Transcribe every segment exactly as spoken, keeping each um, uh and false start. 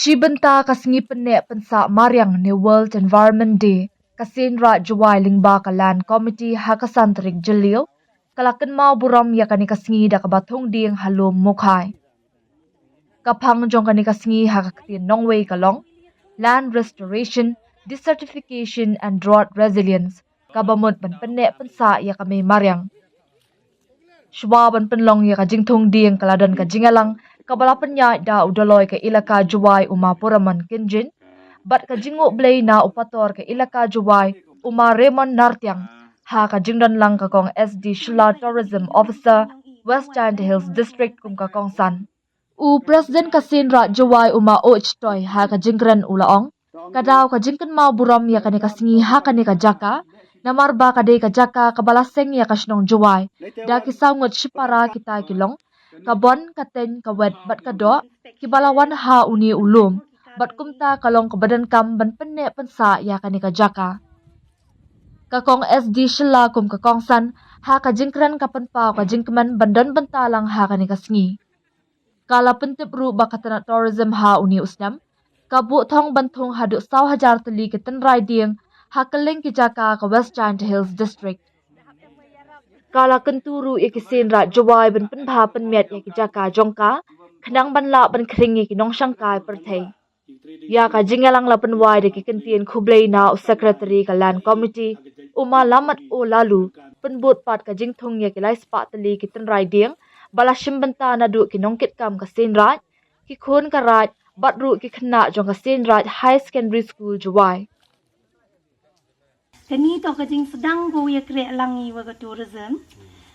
Shi bynta ka sngi pynneh pynsah mariang ne World Environment Day, ka Seiñ Raij Jowai lyngba ka Land Committee ha ka san tarik Jylliew ka la kynmaw burom ïa kane ka sngi da kaba thung dieng ha lum Mukhai. Ka phang jong kane ka sngi ha ka ktien nongwei ka long Land Restoration, Desertification and Drought Resilience, kaba mut ban pynneh pynsah ïa ka mei mariang. Shuwa ban pynlong ïa ka jingthung dieng ka la don ka jingïalang kaba la pynïaid da u Dolloi ka Elaka Jowai u Ma Puramon Kynjin bad ka jingnguh blei na u Pastor ka Elaka Jowai u Ma Raymond Nartiang, ha ka jingdon lang ka Kong S D Shylla, Tourism Officer, West Jaintia Hills District kum ka kongsan. U President ka Seiñ Raij Jowai u Ma Ohtoi ha ka jingkren u la ong, ka daw ka jingkynmaw burom ïa kane ka sngi ha kane ka jaka, namar ba ka dei ka jaka kaba la seng ïa ka shnong Jowai da ki saw ngut shipara kitai ki long, ka Bon, ka Teiñ, ka Wet bad ka Doh, kiba la wan ha une u lum, bad kumta ka long kaba donkam ban pynneh pynsah ïa kane ka jaka. Ka Kong S D Shylla kum ka kongsan ha ka jingkren ka pynpaw ka jingkmen ban don bynta lang ha kane ka sngi. Ka la pyntip ruh ba ka tnat tourism ha une u snem ka buh thong ban thung haduh saw hajar tylli ki tynrai dieng ha kylleng ki jaka ka West Jaintia Hills District. Ka la kyntu ruh ïa ki Seiñ Raij Jowai ban pynbha pynmiat ïa ki jaka jong ka khnang ban lah ban khring ïa ki nongshangkai pyrthei. Ïa ka jingïalang la pynwai da ki kyntien khublei na u Secretary ka Land Committee u Ma Lammat O Laloo, pynbud pat ka jingthung ïa ki lai spah tylli ki tynrai dieng ba la shim bynta naduh ki nongkitkam ka Seiñ Raij, ki khun ka Raij bad ruh ki khynnah jong ka Seiñ Raij Higher Secondary School Jowai. Kani toh ka jingsdang ko ïa kreh lang ïa wa ka tourism,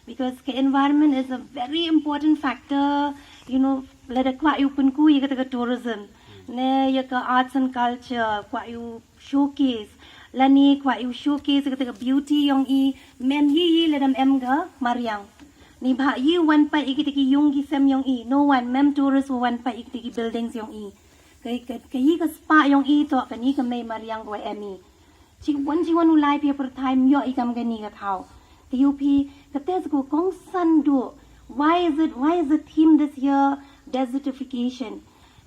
because ka environment is a very important factor, you know, lada kwah ïa u pynku ïa kata ka tourism ne ïa ka arts and culture, kwah ïa u showcase, lane kwah ïa u showcase ïa kata ka beauty yong i, mem ïa i lada em ka mariang. Ni bha ïa wan pait ïa kita ki yung ki sem yong i, no one, mem tourist wa wan pait ïa kita ki buildings yong i. Ka, ka, ka ïa ka spah yong i toh kani ka mei mariang ko em i. Chi wan chi wan u lai phi pyrthei ym ïoh i kam kani ka thaw. Te ïoh phi kata sa ko kongsan duh. Why is it, why is the theme this year desertification?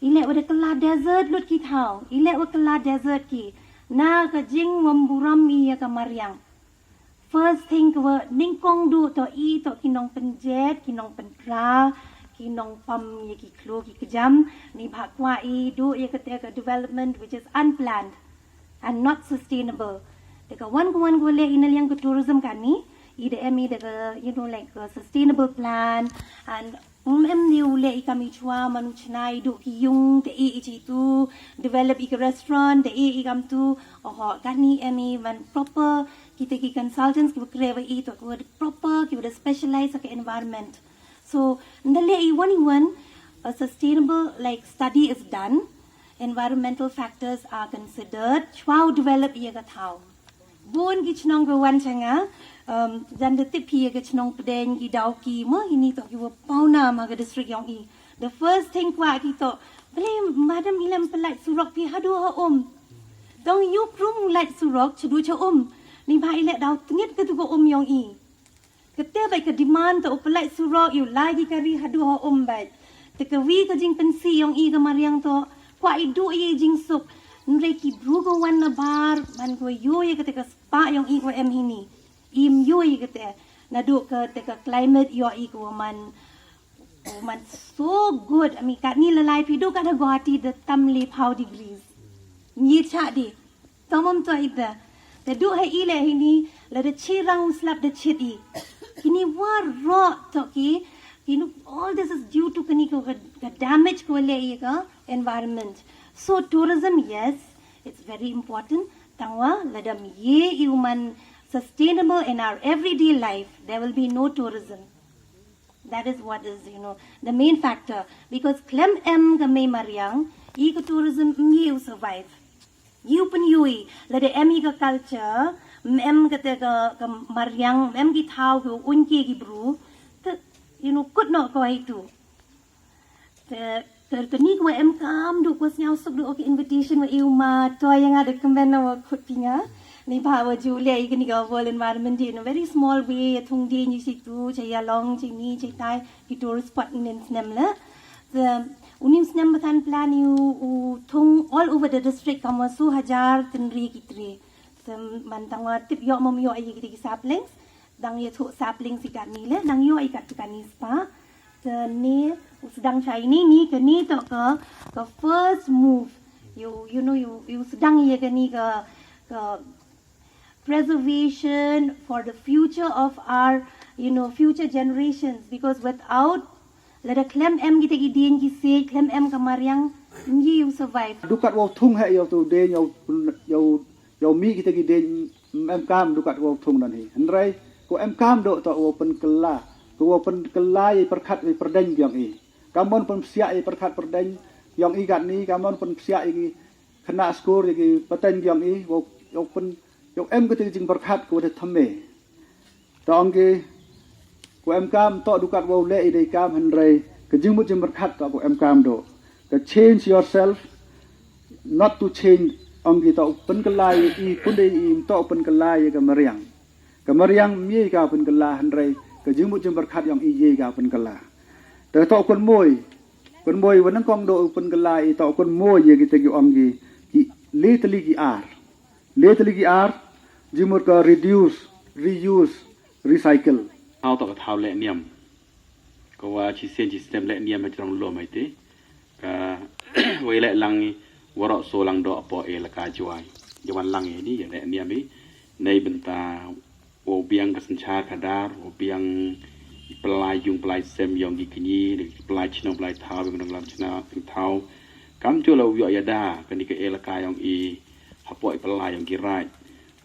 I leh wa da kylla desert lut ki thaw. I leh wa kylla desert ki. Na ka jingwym burom i ïa ka mariang. First thing ka wa nyngkong duh toh i toh ki nongpynjet, ki nongpyntra, ki nongpam ïa ki khlur ki kjam, ni bha kwah i duh ïa kata ka development which is unplanned and not sustainable. Te ka wan ka wan ka wa leh i na liang ka tourism kani, i da em i da ka, you know, like, a sustainable plan and, mm, em ni u leh i kam i chwa man u chna i duh ki yung te i i chi tu, develop i ka restaurant te i i kam tu, oho, kani em i man proper, kita ki consultants ki wa kreh wa i toh ki wa da proper, ki wa da specialize ha ka environment. So, nda leh i wan i wan, a sustainable, like, study is done, environmental factors are considered, chwa u develop ïa ka thaw. Bun ki chnong ki wan cha nga, um, jan da tip phi ïa ka chnong Pdeng, ki Dawki, mo ini toh ki wa pawnam ha ka district yong i. The first thing kwah ki toh, balei madam i leh ym pynlait surok phi haduh ha um. Dang ïoh krum u lait surok, cha du cha um. Ni bha i leh daw tngit ka tu ka um yong i. Kata bad ka demand toh u pynlait surok, ïa u lai ki kari haduh ha um bad. Te ka wi ka jingpynsih yong i ka mariang toh, kwah i duh ïa i jingsuk. Hynrei ki bru ka wan na bar, man ko ïoh ïa kata ka spah yong i ko em hini. Im ïoh ïa kata. Naduh kata ka climate ïoh i ko man. Oh, man so good. I mean, katni la lai phi duh kat ha Guwahati da tam le phaw degrees. Ngi cha di. Tamam to ida. Te duh ha i le hini, la da chi rang slap da chit i. Kini waroh toh ki, you know, all this is due to kani ka, ka damage ko le i ka environment. So tourism, yes, it's very important. Tangwa, la da mi ye i uman sustainable in our everyday life, there will be no tourism. That is what is, you know, the main factor. Because khlem em ka mei mariang, i ka tourism ym ïoh survive. Ïoh pynïoh i, lada em i ka culture, ym em kata ka, ka mariang, ym em ki thaw ki un ki ki bru, te, you know, kut noh ko hai tu. Te, te, te ni ko em kam du ko sñiaw suk du ki invitation wa i u ma, to ïa nga da kmen na wa khut phi nga. Ni bha wa ju le i kani ka World Environment Day in a very small way, ïa thung di ni chi tu, cha ïa long, chi ni, chi tai, ki tourist spot in snem le. Te u ni u snem ba than pla ni u, u thung all over the district, kam wa su hajar tynri ki tre. Te man tang wa tip ïoh mom ïoh ïa kita ki saplings. Dang ïathuh saplings ïa katni le, dang ïoh ïa kat ïa katni spah. Te ni u sdang shai ni, ni kani toh ka, ka first move. You, you know, you, you sdang ïa kani ka, ka preservation for the future of our, you know, future generations, because without, lada khlem em kita ki dien ki siej, khlem em ka mariang, ngi u survive. Dukat wow thung heh yow tu dien yow, yow, yow mi kita ki dien em kam dukat wow thung nan hi. Hynrei ko em kam do to wow pynkylla, ko wow pynkylla ïa pyrkhat ïa pyrden biang i. Kamon pynpsiah ïa pyrkhat pyrden biang i kat ni, kamon pynpsiah ïa ki khynnah skur ïa ki pateng biang i, wow, yow pyn, yow em kita ki jingpyrkhat ko da thymme. To ong ki, ko em kam to dukat wow leh i dei kam hynrei ka jingmut jingpyrkhat to ko em kam do. Ka change yourself, not to change, ong ki to pynkylla i, pun dei i to pynkylla ïa ka mariang. Ka mariang mie ka pynkylla hynrei ka jingmut jingpyrkhat yong i ye ka pynkylla. Te to kun moi, kun moi wa nang kong do pynkylla i to kun moi ïa kita ki ong ki, ki le tali ki ar. Le tali ki ar, jingmut ka reduce, reuse, recycle. Thaw to ka thaw leh niam. Ka wa chi sien chi snem leh niam ha jrong lum hai te. Ka wei leh lang i, waroh so lang do apo e la ka juai. Jawan lang i ni, ya leh niam i. Nei bynta wow biang ka synshar ka dar, wow biang i pynlai yung pynlai sem yong ki kñi, ki pynlai chnong pynlai thaw, yong nong lam chna, pynlai thaw. Kam ju la u yoh yada, kani ka elaka yong i, hapoh i pynlai yong ki raid.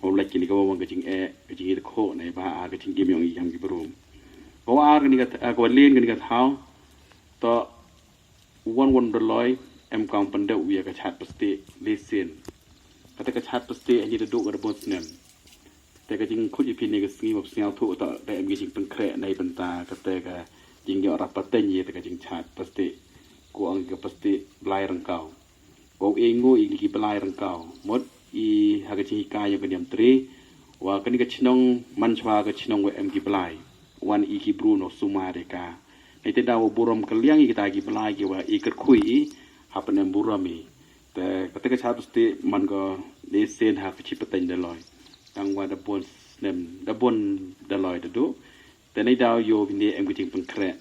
Wow leh kini ka wawang ka jing e, ka jing i tkho, na i ba a ka jing im yong i yam ki brum. Ko ar kani ka, ko lin kani ka thaw, to wan wan Daloi, em kam pyndep wia ka chat plastik, lesin. Kata ka chat plastik, ani da duk ka da bon snem. Te ka jingkhut ïa phi ne ka sngi map sngewthuh ta da em ki jingpynkhreh nei bynta kata ka jingïoh rap pateng ïa ta ka jingchat plastik. Ko ang ka plastik blai rangkaw. Ko e ngu ïa ki blai rangkaw. Mut i ha ka jinghikai ïa ka niam tri. Wa kani ka chnong man chwa ka chnong wa em ki blai. Wan i ki bru no sumar ïa ka. Nei te da wa burom ka liang ïa kita ki blai ki wa i kyrkhu i ha pynem burom i. Te kata ka chat plastik man ka lesin ha ka chi pateng Daloi. Tang wa da bon snem, da bon Daloi da du. Te nei daw yo bini em ka jingpynkhreh.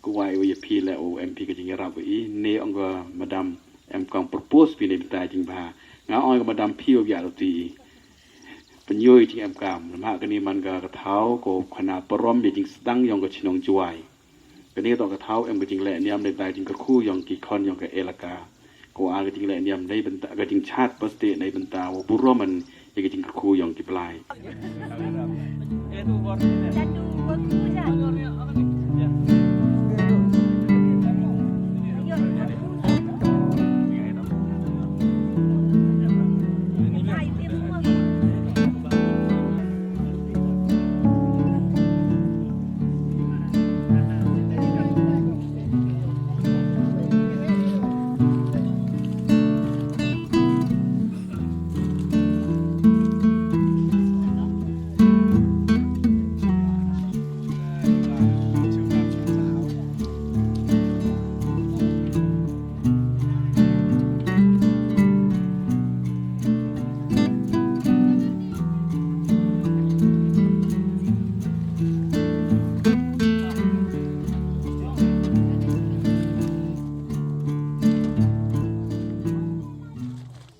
Ko wa i wa ya phi le o em phi ka jingyarap wa i. Ne ong ka madam em kong propose bini bynta jingbha. Nga ong ka madam phi wa ya roti i. Pynyoh i jing em kam. Namha kani man ka ka thaw ko khana parom ya jingsdang yong ka chnong Jowai. Kani ka to ka thaw em ka jingleh niam ne ta jingkyrkhu yong ki khon yong ka elaka. Ko a ka jingleh niam nei bynta ka jingchat plastik nei bynta wa burom man ya ka jingkyrkhu yong ki blai.